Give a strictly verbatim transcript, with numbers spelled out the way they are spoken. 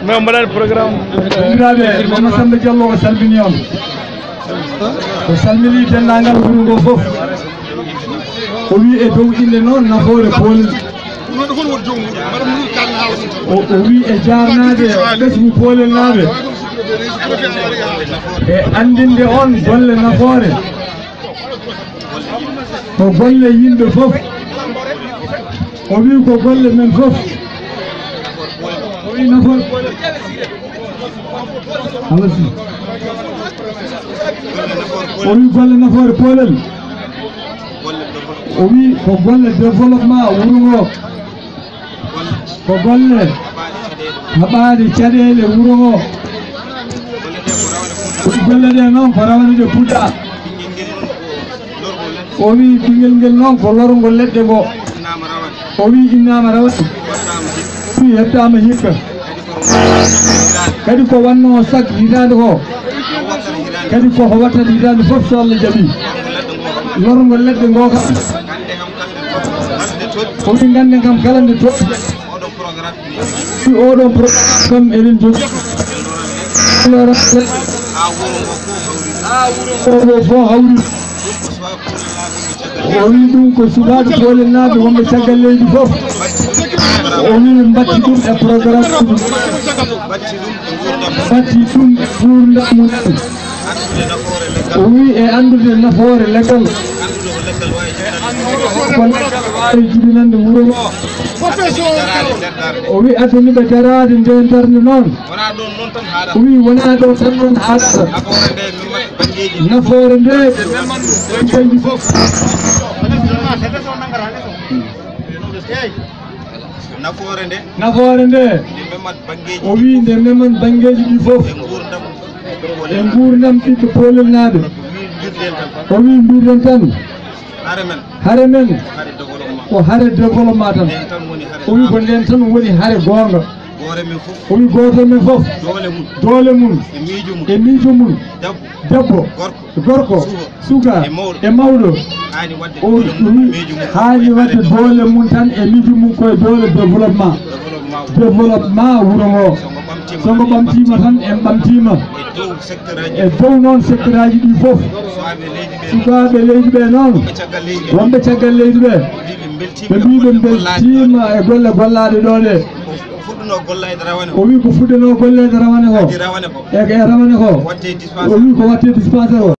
Min mbaɗani programme. Banndiraaɓe, Mama Samba Diallo o salmini on. O salmini denndaangal wuro ngo fof. O wi e dow innde noon nafoore Poolel. O, o wi e jaarnaade ɓesngu Poolelnaaɓe. E anndinde on golle nafoore. Ko golle yimɓe fof. O wi ko golle men fof. O wi nafoore Poolel. Alasi. O wi golle nafoore Poolel. O wi ko golle développement wuro ngo. Ko golle haɓaade caɗeele wuro ngo. O wi golle ɗe noon ko rawane ɗe puɗɗa. O wi ɓinngel ngel noon ko lorngo leɗɗe ngo. O wi innaama rawane. O wi heɓtaama hikka. Kadi ko wannoo sak hitaande ko. Kadi ko ko wattata hitaande fof so Allah jaɓi. Lorngo leɗɗe ngo kam. O wi ngannden kam kala nde toɗɗi. Oɗon programme kam eɗen jogii. Oɗo fof hawri. O wi ɗum ko suɓaaɓe Poolelnaaɓe wonɓe caggal leydi fof. O wi mbatti ɗum e programme uji. Mbatti ɗum e nguurndam mum. O wi e anndude nafoore leggal. Kono e jibinande wuro ngo. O wi addani ɓe daraade nde darnde noon. O wi wonaa ɗo tan noon haɗata. Nafoore nde, kanji fof. Nafoore nde. Nafoore nde. O wi nde meman banngeeji ɗi fof. E nguurndam ɓiɓɓe Poolelnaaɓe. O wi mbiɗen tan. Hare men. Hare men. Hare développement. Ko hare développement tan. Nden tan woni hare. O wi ko nden tan woni hare goonga. Gooto men fof. O wi gooto men fof. Doole mum. Doole mum. E miijo mum. E miijo mum. Debbo. Debbo. Gorko. Gorko. Suka. Suka. E mawɗo. E mawɗo. Haani waɗde o doole mum, wi miijo mum. Haani waɗde doole mum tan e miijo mum koye doole développement. Développement. Développement wuro ngo. So ngo ɓamtiima tan en ɓamtiima. E dow noon secteur aji ɗi fof. Sukaaɓe leydi ɓe noon. Wonɓe caggal leydi ɓe. Ɓe mbii ɓe mbeltiima e golle gollaaɗe ɗo ɗe. O wi ko fuɗɗanoo golleede rawane ko. E, e rawane ko. O wi ko waɗte dispensaire o.